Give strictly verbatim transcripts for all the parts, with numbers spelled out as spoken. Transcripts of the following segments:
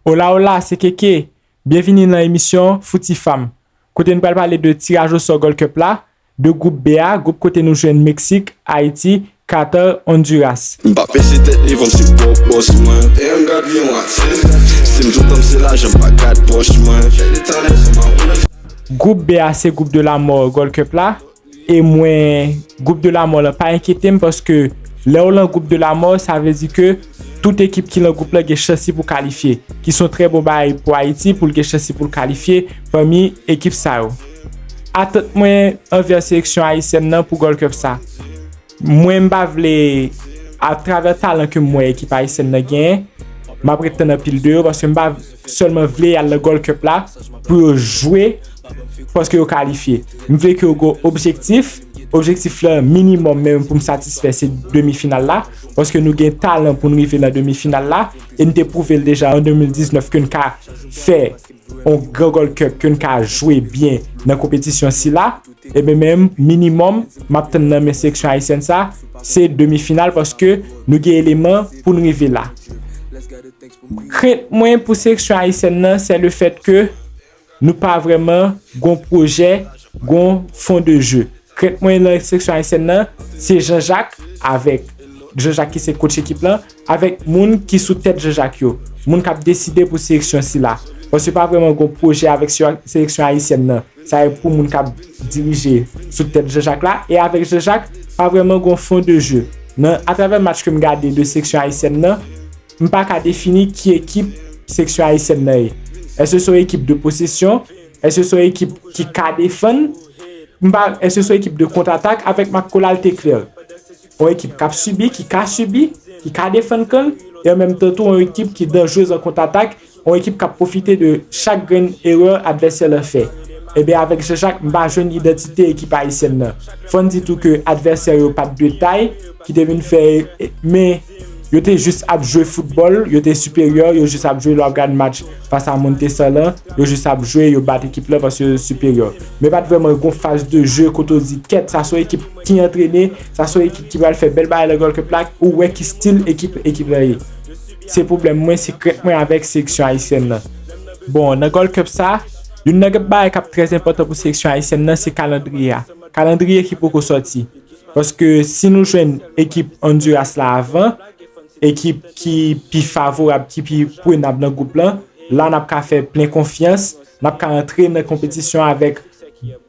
Hola, hola, se Keke. Byenvini nan emisyon Fouti Fam, kote n pral pale de tiraj osò Gold Cup la, de gwoup B a, gwoup kote nou jwenn Meksik, Ayiti, Katar, Ondiras. M pa peze tèt li, van m se pwòp bòs mwen. E m gad yon atis. Si m tout tan m se lajan, m pa gad pòch mwen. Gwoup B a se gwoup de la mò Gold Cup la. E mwen, gwoup de la mò lan pa enkyete m, paske lè w lan gwoup de la mò, sa vle di ke tout ekip ki lan gwoup lan gen chans li pou kalifye, ki se yon trè bon bagay pou Ayiti, pou l gen chans li pou l kalifye pami ekip sa yo. Atant mwen anvè seleksyon ayisyèn nan pou Gold Cup sa. Mwen, m pa vle, atravè talan ke m wè ekip ayisyèn nan genyen, m ap ret tann anpil de yo, paske m pa sèlman vle y al nan Gold Cup la pou yo jwe, paske yo kalifye. M vle ke yo gen objektif. Objektif la minimòm menm pou m satisfè se demi final la, paske nou gen talan pou n rive nan demi final la, e n te pwouve l deja an de mil diznèf ke n ka fè yon gran Gold Cup, ke n ka jwe byen nan konpetisyon sila. Ebyen menm minimòm m ap tann nan men seleksyon ayisyèn sa, se demi final, paske nou gen eleman pou n rive la. Krent mwen pou seleksyon ayisyèn nan, se le fèt ke nou pa vrèman gon pwojè, gon fon de je. Krent mwen lan seleksyon ayisyèn nan, se Jean Jacques avèk Jean Jacques ki se coach ekip lan, avèk moun ki sou tèt Jean Jacques yo, moun k ap deside pou seleksyon sila. Paske pa vrèman gon pwojè avèk se-, seleksyon ayisyèn nan. Sa e pou moun k ap dirije sou tèt Jean Jacques la. E avèk Jean Jacques, pa vrèman gon fon de je. Nan, atravè match ke m gade de seleksyon ayisyèn nan, m pa ka defini ki ekip seleksyon ayisyèn nan ye. Èske se yon ekip de posesyon? Èske se yon ekip ki ka defann? M pa, èske se yon ekip de kontratak? Avèk Marc Colal te klè. Yon ekip k ap sibi, ki ka sibi, ki ka defann kan l, e an menm tan tou yon ekip ki danjrez an kontratak, yon ekip k ap pwofite de chak grenn erè advèsè lan fè. Ebyen, avèk Jean Jacques, m pa jwenn idantite ekip ayisyèn nan. Fò n di tou ke advèsè yo pa t de tay, ki te vin fè, men yo te jis ap jwe foutbòl, yo te siperyè, yo jis ap jwe lè w ap gad match fas a Montessan lan, yo jis ap jwe, yo bat ekip lan paske yo siperyè. Men pa t vrèman gon faz de je kote w di, kèt, sa se yon ekip ki antrene, sa se yon ekip ki pral fè bèl bagay nan Gold Cup la, ou wè ki stil ekip, ekip lan ye. Se pwoblèm mwen, se krent mwen avèk seleksyon ayisyèn nan. Bon, nan Gold Cup sa, youn nan bagay k ap trè enpòtan pou seleksyon ayisyèn nan, se kalandriye a. Kalandriye ki poko sòti. Paske si nou jwenn ekip Ondiras la avan, ekip ki pi favorab, ki pi prenab nan gwoup lan, la n ap ka fè plen konfyans, n ap ka antre nan konpetisyon avèk,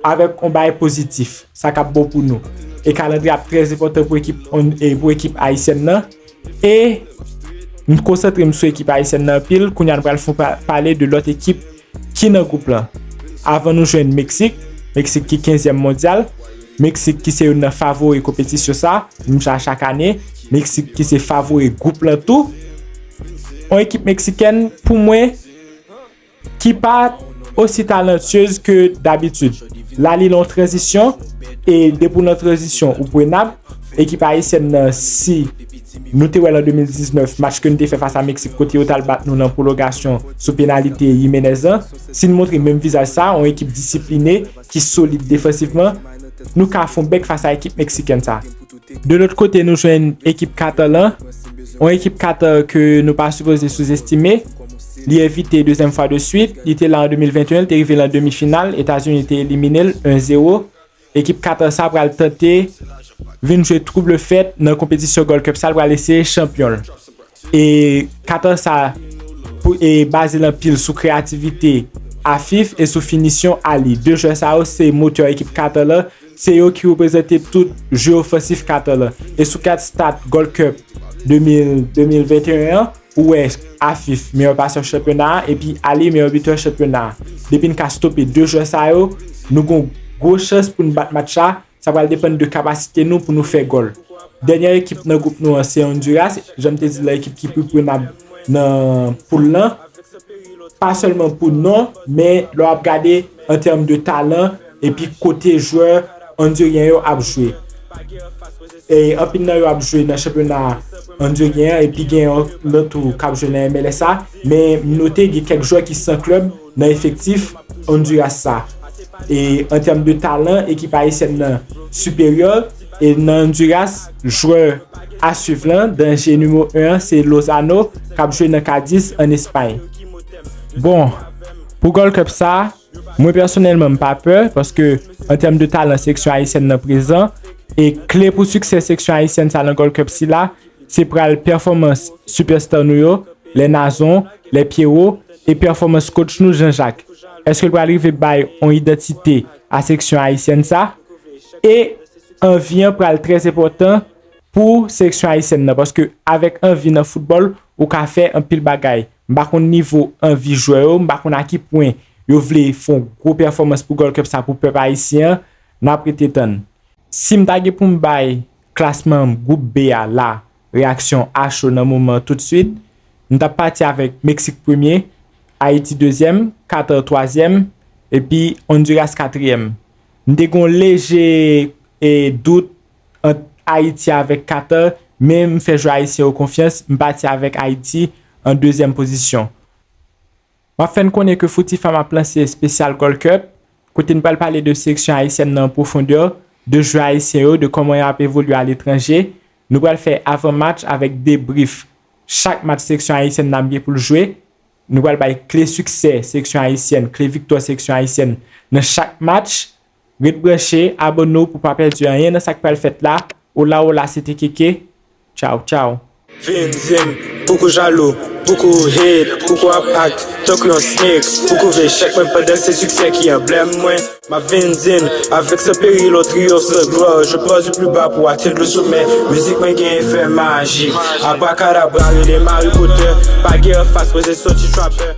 avèk yon bagay pozitif, sa k ap bon pou nou. E kalandriye ap trè enpòtan pou ekip, e pou ekip ayisyèn nan. E m konsantre m sou ekip ayisyèn nan anpil. Kounye a, nou pral fon pa-, pale de lòt ekip ki nan gwoup lan. Avan nou jwenn Meksik, Meksik ki kenzyèm mondyal, Meksik ki se youn nan favori konpetisyon sa, menm jan chak ane, Meksik ki se favori gwoup lan tou. Yon ekip meksikèn, pou mwen, ki pa osi talantyez ke dabitid. La, li lan tranzisyon, e depi w lan tranzisyon, ou prenab. Ekip ayisyèn nan, si nou te wè l an de mil diznèf, match ke n te fè fas a Meksik, kote yo t al bat nou nan pwolongasyon sou penalite Jimenez lan, si n montre menm vizaj sa, yon ekip disipline, ki solid defansivman, nou ka fon bèk fas a ekip meksikèn sa. De lòt kote, nou jwenn ekip Katar lan, yon ekip Katar ke nou pa sipoze souzestime. Li envite dezyèm fwa de swit, li te la an de mil venteyen, li te rive lan demi final, Etazini te elimine l en zewo. Ekip Katar sa pral tante vin jwe trouble fèt nan konpetisyon Gold Cup sa, l pral eseye chanpyon l. E Katar sa pou, e baze l anpil sou kreyativite Afif e sou finisyon Ali. De jwè sa yo se motè ekip Katar lan, se yo ki reprezante tout je ofansif Katar lan. E sou kat stat Gold Cup de mil, de mil venteyen an, ou wè Afif, meyè pasè chanpyona a, epi Ali, meyè bitè chanpyona a. Depi n ka stope de jwè sa yo, nou gon gwo chans pou n bat match la. Sa pral depann de kapasite nou pou nou fè gòl. Dènye ekip nan gwoup nou an, se Ondiras. Jan m te di l, ekip ki pi prenab nan poul lan. Pa sèlman pou non, men lè w ap gade an tèm de talan, epi kote jwè ondiryen yo ap jwe. E anpil nan yo ap jwe nan chanpyona ondiryen an, epi gen yon lòt tou k ap jwe nan M L S A. Men m note gen kèk jwè ki san klèb nan efektif Ondiras sa. E an tèm de talan, ekip ayisyèn nan siperyè. E nan Ondiras, jwè a swiv lan, danje nimewo en an, se Lozano, k ap jwe nan Cadiz, ann Espay. Bon, pou Gold Cup sa, mwen pèsonèlman m pa pè, paske an tèm de talan, seksyon ayisyèn nan prezan, e kle pou siksè seksyon ayisyèn sa nan Gold Cup sila, se pral pèfòmans sipèsta nou yo, lè Nazon, lè Pyero, e pèfòmans coach nou Jean Jacques. Èske l pral rive bay yon idantite a seksyon ayisyèn sa? E anvi an pral trè enpòtan pou seleksyon ayisyèn nan, paske avèk anvi nan foutbòl, ou ka fè anpil bagay. M pa konn nivo anvi jwè yo, m pa konn a ki pwen yo vle fè yon gwo pèfòmans pou Gold Cup sa pou pèp ayisyen an, n ap rete tann. Si m ta gen pou m bay klasman gwoup B a la, reyaksyon a cho nan moman an toutswit, m t ap pati avèk Meksik premye, Ayiti dezyèm, Katar twazyèm, epi Ondiras katriyèm. M te gen yon leje e dout ant Ayiti avèk Katar, men m fè jwè ayisyen yo konfyans, m pati avèk Ayiti an dezyèm pozisyon. M ap fè n konnen ke Fouti Fam ap lanse espesyal Gold Cup, kote n pral pale de seleksyon ayisyèn nan an pwofondè, de jwè ayisyen yo, de kòman y ap evolye aletranje. Nou pral fè avan match avèk debrif chak match seleksyon ayisyèn nan ap gen pou l jwe. Nou pral bay kle siksè seleksyon ayisyèn, kle viktwa seleksyon ayisyèn nan chak match. Ret branche, abòne w pou w pa pèdi anyen nan sa k pral fèt la. Ola ola, se te Keke. Tchaw, tchaw. Vin di m, pouki w jalou, pouki w hate, pouki w ap act tankou yon snake, pouki w vle chèk mwen pandan se siksè ki anblèm mwen. M ap vin di n, avec ce péril on triomphe de gloire, je pars du plus bas pour atteindre le sommet. Mizik mwen gen efè maji, abrakadabra rele Harry Potter, pa gen anfas mwen se soti trapper.